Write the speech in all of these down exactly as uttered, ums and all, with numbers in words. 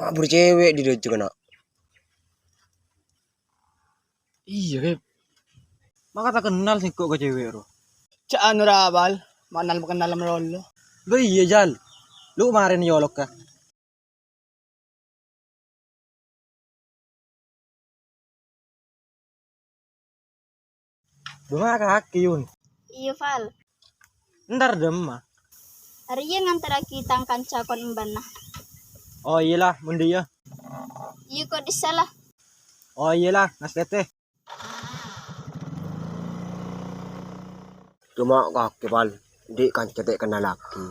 Aburu cewek di dojjhâ kana'. Iyâ, Kep. Maka ta' kennal sèngko' ka cewek, ro. Jhâ' anu ra, Wal. Ma' kennal-kennal malolo. Lo iyâ, Jal. Lo marèna nyolok, ka. Bâ' ma' kakè, Yun. Iyâ, Fal. Entar dâmma. Arèya ngantarraghi tang kanca kon embânna. Oh, iyâ la, mon dâ' iyâ. Iyâ, ko' dissa la. Oh, iyâ la, nastètè. Coma kakè, Pal, andi' kanca ta' kennalaghi.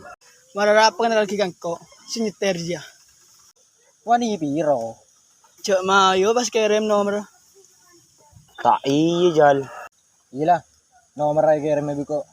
Mara ra pangennalaghi ka engko', sè nyètèr jiyâ. Wani piro? Jhâ' mayu pas kèrèm nomer. Ta' iyâ, Jal. Iyâ la, nomer aè kèrèm bi' ko'.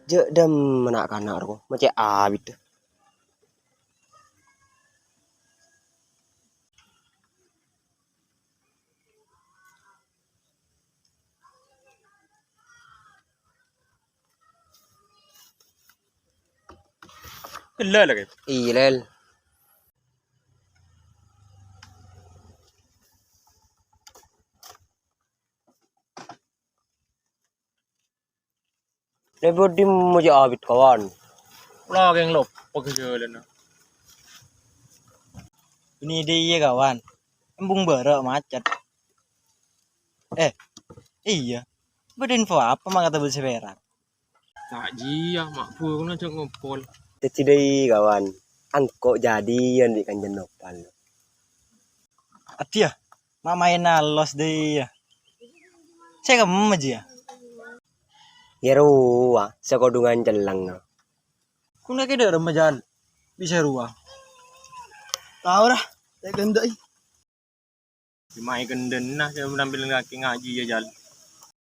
Jhâ' dâmma na'-kana' rowa, ma' cè' abit. Ghellâ' la, Kè? Iyâ, Lèl. Lè' bâdâ dimma jâ' abit, kawan? Lakèng loppa ka jhâlânna. Bânnè dâ' iyâ, kawan. Embung bârâ' macet. Eh, iyâ. Bâdâ info apa mangkata bâdâ sè pèrak? Ta' jiyâ, ma' buruna jhâ' ngompol. Dhâddhi dâi, kawan, engko' jhâdhiyân bi' Kanjeng Nopal. Adiyâ, ma' maèn alos dâi, yâ. Sè kemma jiyâ? Yâ rowa, sè kodhungan cellengnga. Ghun kakè dâ' remma, Jal? Bisa rowa. Tao, ra. Ta' èkendhâ'i. Coma èkendhâ'na sè penampilan kakè ngajhi, yâ, Jal.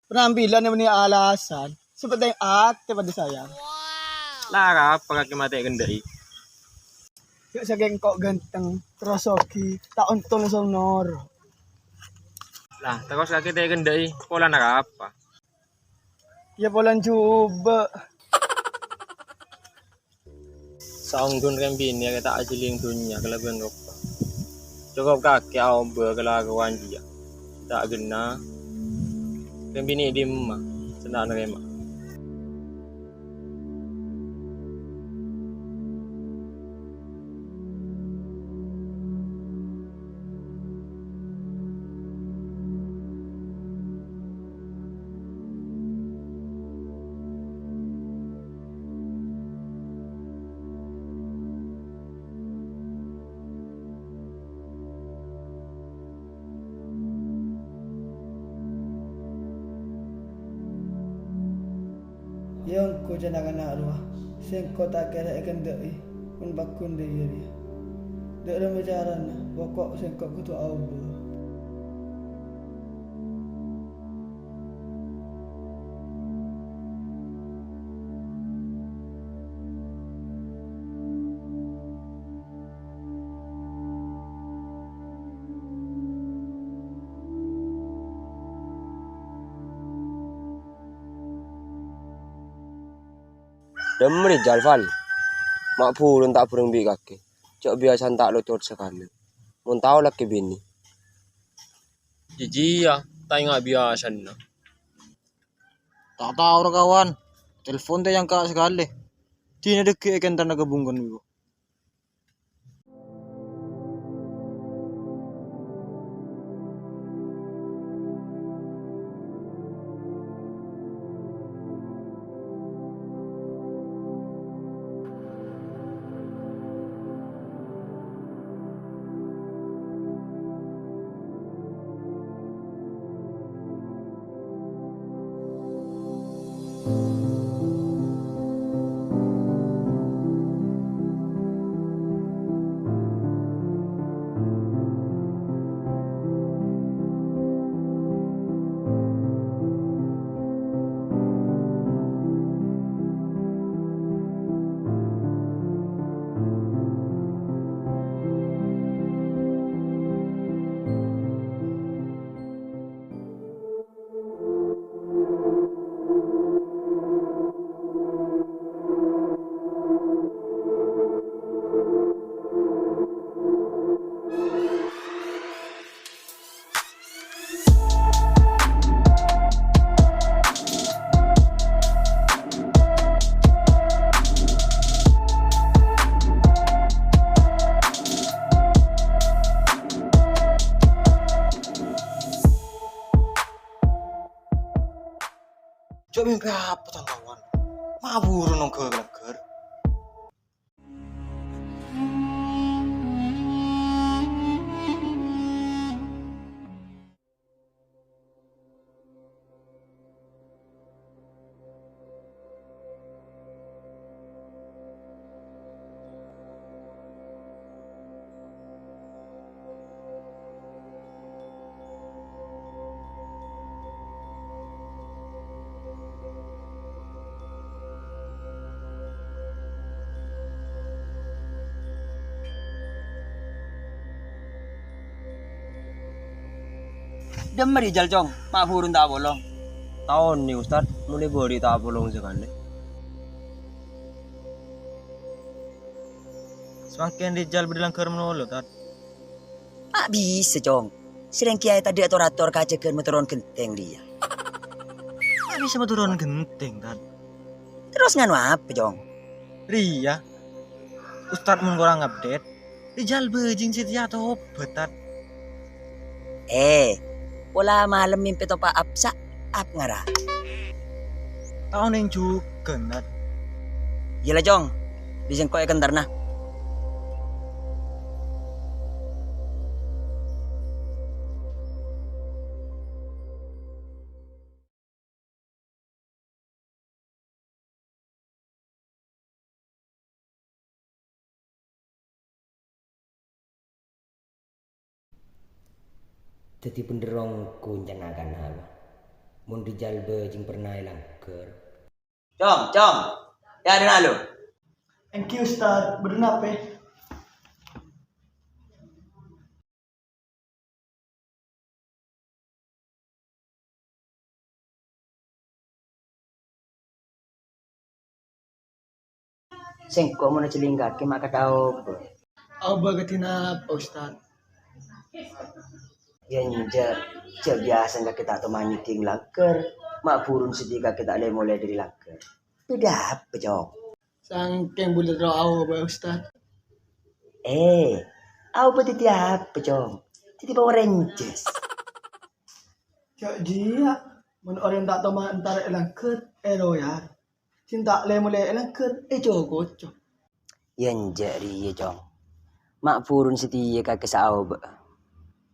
Penampilan bânnè alasan, sè pentèng atè padâ sayang. La arapa kakè ma' ta' èkendhâ'i? Jhâ' sakèng engko' ganteng, terros soghi, ta' ontong langsung noro'. La, terros kakè ta' èkendhâ'i, polana arapa? Yâ, polana jhubâ'. Saongghuna rèng binè' rè ta' ajhâlling dhunnya kalabân roppa. Cokop kakè aobâ kalarowan jiyâ. Ta' ghenna. Rèng binè' dimma sè ta' narèma? Yâ ongghu, can na'-kana' rowa, sèngko' ta' kèra èkendhâ'i mon pagghun dâ' iyâ rèya. Dâ' remma carana, poko' sèngko' kodhu aobâ. Dhâmma Rijal, Fal. Ma' buru ta' bhâreng bi' kakè. Jhâ' biyasana ta' locot sakalè. Mon tao lakè binè. Jhâ' jiyâ, ta' enga' biyasana. Ta' tao, ra, kawan. Telpon ta' èangka' sakalè. Dinah dhâggi' è kentarna ka bungkona, Bu. Jhâ' mèmpè apa, tang kawan? Ma' buru nongghâ ka langghâr. Dhâmma Rijal, Cong, ma' buru ta' apolong. Taon nè, Ustad, molaè bâri' ta' apolong sakalè. Samangkèn Rijal bâdâ langghâr malolo, Tad. Ma' bisa, Cong. Sèrèng kèyaè tadâ' ator-ator ka ajâgân motoron ghentèng rèya. Ma' bisa motoron ghentèng, Tad. Terros nganu apa, Cong? Rèya, Ustad mon korang update, Rijal bhâjing satèya atobhât, Tad. Eh, pola malem mèmpè topa' ap-, sa-, ap ngara. Ta' onèng jhughân, Tad. Iyâ la, Cong. Bi' sèngko' è kentarna. Dhâddhi bhendher ongghu nyèngkèna, bâh. Mon Rijal bhâjing pernah èlangghâr. Cong, Cong. Yâ, dâna lu. Èngghi, Ustad. Bâdâ napa? Sèngko' mon ajhâlingkaghi ma' kadhâ' aobâ. Aobâ kadhi napa, Ustad? Yâ, enjâ', jhâ' biyasana kakè ta' toman nyèddhing langghâr, ma' buru satèya kakè ta' lè-molè dâri langghâr. Bâdâ apa, Cong? Sangkèng bulâ terro aobâ, Ustad. Eh, aobâ dhâddhi apa, Cong? Dhâddhi Power Rangers. Jhâ' jiyâ, mon orèng ta' toman èntar è langghâr, èroyar. Sè ta' lè-molè è langghâr, ècokoco. Yâ enjâ' rèya, Cong. Ma' buru satèya kakè sè aobâ'â.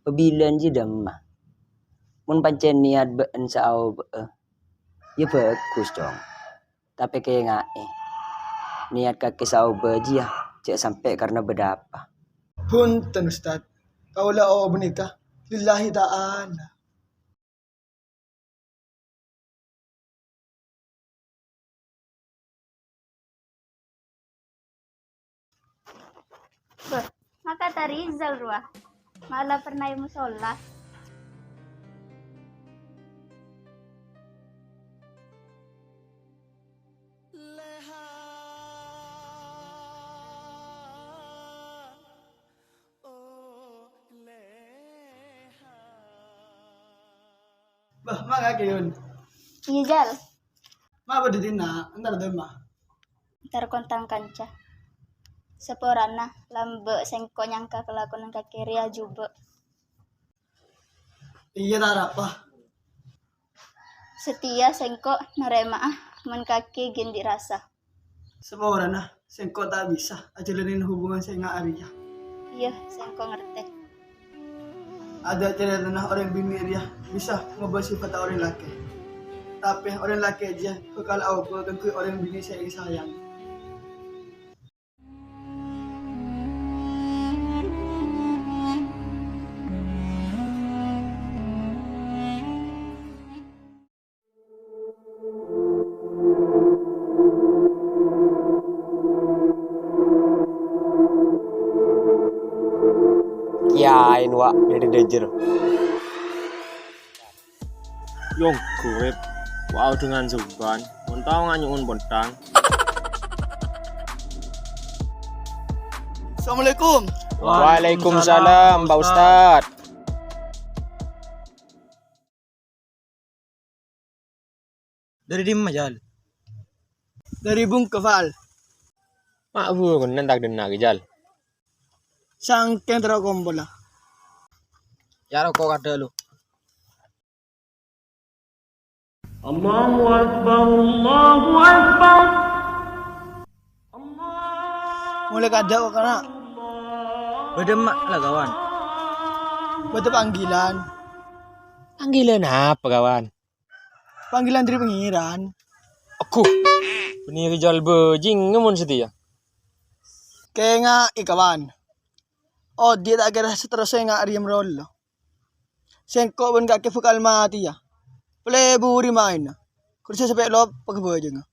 Pabilân jiyâ dâmma. Mon pancèn niyat bâ'na sè aobâ'â, yâ bhâghus, Cong. Tapè kaènga'è, niyat kakè sè aobâ jiyâ jhâ' sampè' karna bâdâ apa. Bhunten, Ustad. Kaulâ aobâ nèka lillahi ta'ala. Bâh, maka ta' Rizal rowa. Mala pernah è mosolla. Mangga, Kèyun. Iyâ, Jal. Ma' bâdâ dinna', entar dimma? Entar kontang kanca. Saporana, lambâ' sèngko' nyangka kalakowan kakè rèya jhubâ'. Iyâ, ta' arapa. Satèya sèngko' narèma'a mon kakè ghi' andi' rasa. Saporana, sèngko' ta' bisa ajhâlanè hubungan sè nga' arèya. Iyâ, sèngko' ngartè. Adâ' carètana orèng binè' rèya bisa ngobâ sifatta orèng lakè'. Tapè orèng lakè' jiyâ bhâkal aobâ kaangghuy orèng binè' sè èsayang. Kèyaèn, wa', dâri dâjâr. Yong, gurip. Wa' dengan sopan. Mon tao nganyo'on pontang. Assalamualaikum. Waalaikumsalam, Pak Ustad. Dâri dimma, Jal? Dâri Bungkefal. Ma' buruna ta' dâ' enna' ghi, Jal? Sangkèng terro kompolla. Yâ, roko' kadhâ' lu. Allahu Akbar, Allahu Akbar. Molaè kadhâ' kok, kana'. Bâdâ emma' la, kawan. Bâdâ panggilan. Panggilan apa, kawan? Panggilan dâri Pangèran. Agghu, bânnè rijal bajingnga mon satèya. Kèngaè, kawan. Odi' ta' kèra saterrossa nga' rèya marollo. Sèngko' bân kakè bhâkal matèya. Plèbu rè maènna. Kursi sapè' loppa ka bhâjângnga.